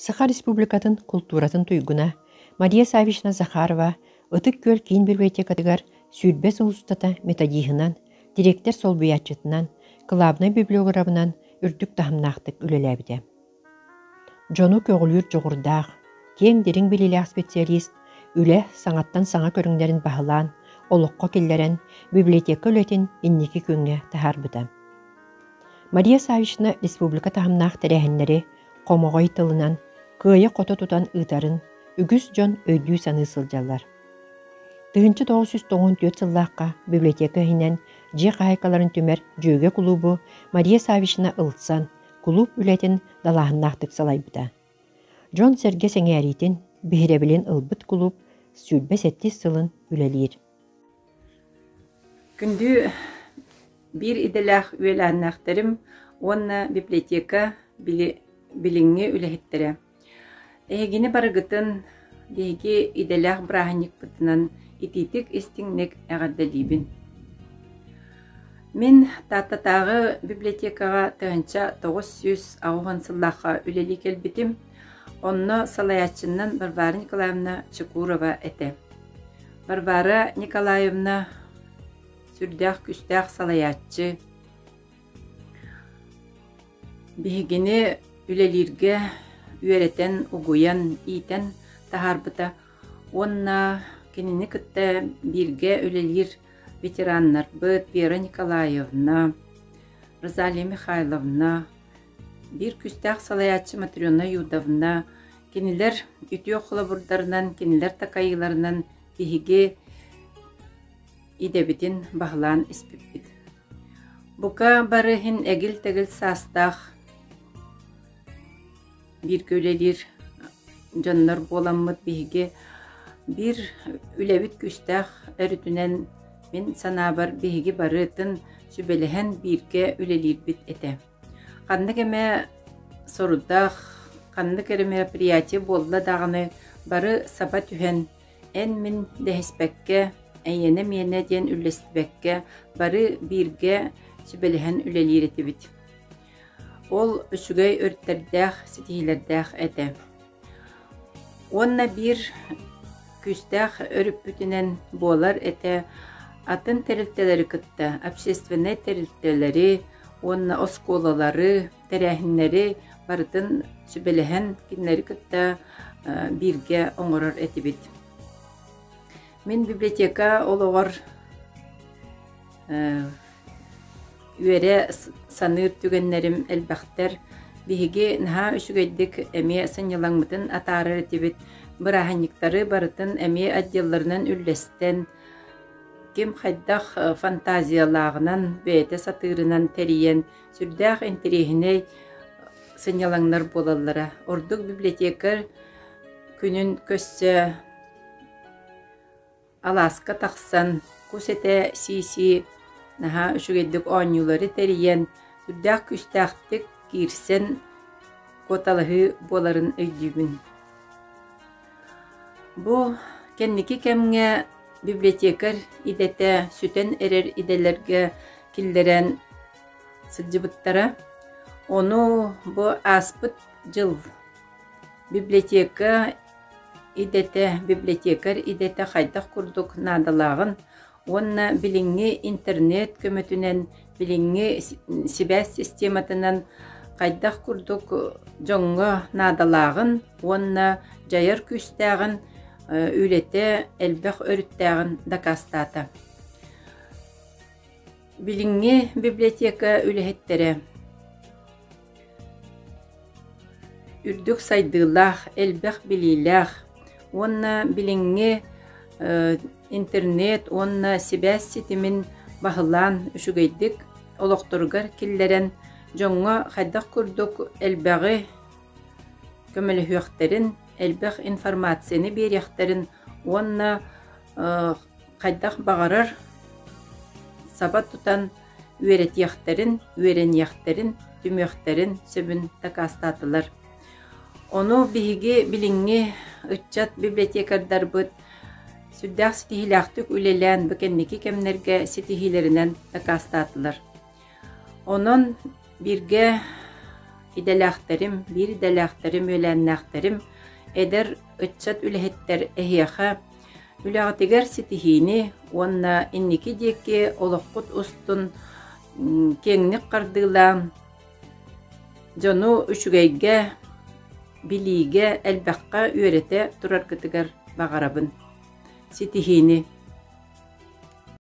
Саха Республикатын култууратын туйгуна Мария Саввична Захарова Ытык Күөл киин библиотекатыгар 20 сыл устата методиһынан, дириэктэр солбуйааччытынан, кылаабынай библиограбынан үрдүк таһымнаахтык үлэлээбитэ. Дьону көҕүлүүр дьоҕурдаах, киэҥ дириҥ билиилээх специалист үлэ саҥаттан саҥа көрүҥнэрин баһылаан, олоххо киллэрэн, библиотека үлэтин инники күөҥҥэ таһаарбыта. Мария Саввична республика таһымнаах тэрээһиннэри хомоҕой тылынан кыайа-хото тутан ыытарын үгүс дьон өйдүү-саныы сылдьаллар. 1994 сыллаахха библиотека иһинэн дьиэ хаһаайкаларын түмэр Дьүөгэ кулуубу Мария Саввична ылсан, кулууп үлэтин далааһыннаахтык салайбыта. Дьон-сэргэ сэҥээриитин, биһирэбилин ылбыт кулууп 27 сылын үлэлиир. Күндү биир идэлээх үөлээннээхтэрим уонна библиотека билиҥҥи үлэһиттэрэ! Эһигини барыгытын биһиги идэлээх бырааһынньыкпытынан итиитик-истиҥник эҕэрдэлиибин! Мин Тааттатааҕы библиотекаҕа 1980 сыллаахха үлэлии кэлбитим. Онно салайааччыннан Варвара Николаевна Чекурова этэ. Варвара Николаевна сүрдээх күүстээх салайааччы. Биһигини үлэлииргэ үөрэтэн, угуйан, иитэн таһаарбыта уонна кинини кытта бииргэ үлэлиир ветераннарбыт Вера Николаевна, Розалия Михайловна, биир күүстээх салайааччы Матрена Юдовна кинилэр үтүө холобурдарынан, кинилэр такайыыларынан биһиги идэбитин баһылаан испиппит. Бука бары иһин эгил-тэгил саастаах бииргэ үлэлиир дьоннор буоламмыт биһиги биир үлэбит күүстээх өрүтүнэн мин санаабар биһиги барытын сүбэлэһэн бииргэ үлэлиирбит этэ. Ханнык эмэ сорудах, ханнык эрэ мероприятие буолла даҕаны бары саба түһэн эн-мин дэһиспэккэ, эйиэнэ-миэнэ диэн үллэстибэккэ бары бииргэ сүбэлэһэн үлэлиир этибит. Ол үчүгэй өрүттэрдээх, ситиһиилэрдээх этэ. Уонна биир күүстээх өрүппүтүнэн буолар этэ атын тэрилтэлэри кытта общественнай тэрилтэлэри уонна оскуолалары, тэрээһиннэри барытын сүбэлэһэн кинилэри кытта бииргэ оҥорор этибит. Мин библиотека олоҕор үөрэ саныыр түгэннэрим элбэхтэр. Биһиги наһаа үчүгэйдик эмиэ сынньалаҥмытын атаарар этибит. Бырааһынньыктары барытын эмиэ отделларынан үллэстэн, ким хайдах фантазиялааҕынан, бэйэтэ сатыырынан тэрийэн, сүрдээх интэриэһинэй сынньалаҥнар буолаллара. Ордук библиотекарь күнүн көрсө Алааска тахсан кус этэ сии-сии наһаа үчүгэйдик оонньуулары тэрийэн, сүрдээх күүстээхтик киирсэн куоталаһыы буоларын өйдүүбүн. Бу кэнники кэмҥэ библиотекарь идэтэ сүтэн эрэр идэлэргэ киллэрэн сылдьыбыттара. Ону бу ааспыт дьыл библиотека идэтэ, библиотекарь идэтэ хайдах курдук наадалааҕын уонна билиҥҥи интернет көмөтүнэн, билиҥҥи сибээс систематынан хайдах курдук дьоҥҥо наадалааҕын уонна дьайар күүстээҕин үлэтэ элбэх өрүттээҕин дакаастаата. Билиҥҥи библиотека үлэһиттэрэ Үрдүк сайдыылаах, элбэх билиилээх уонна билиҥҥи интернет уонна сибээс ситимин баһылаан үчүгэйдик олохторугар киллэрэн дьоҥҥо хайдах курдук элбэҕи көмөлөһүөхтэрин, элбэх информацияны биэриэхтэрин уонна хайдах баҕарар саба тутан үөрэтиэхтэрин, үөрэниэхтэрин, түмүөхтэрин сөбүн дакаастаатылар. Ону биһиги билиҥҥи ыччат библиотекардарбыт сүрдээх ситиһиилээхтик үлэлээн бу кэнники кэмнэргэ ситиһиилэринэн дакаастаатылар. Онон бииргэ Идэлээхтэрим, биир идэлээхтэрим, үөлээннээхтэрим, эдэр ыччат үлэһиттэр эһиэхэ үлэҕитигэр ситиһиини уонна инники диэки олоххут устун киэҥник хардыылаан, дьону үчүгэйгэ, билиигэ, элбэххэ үөрэтэ тураргытыгар баҕарабын. Ситиһиини!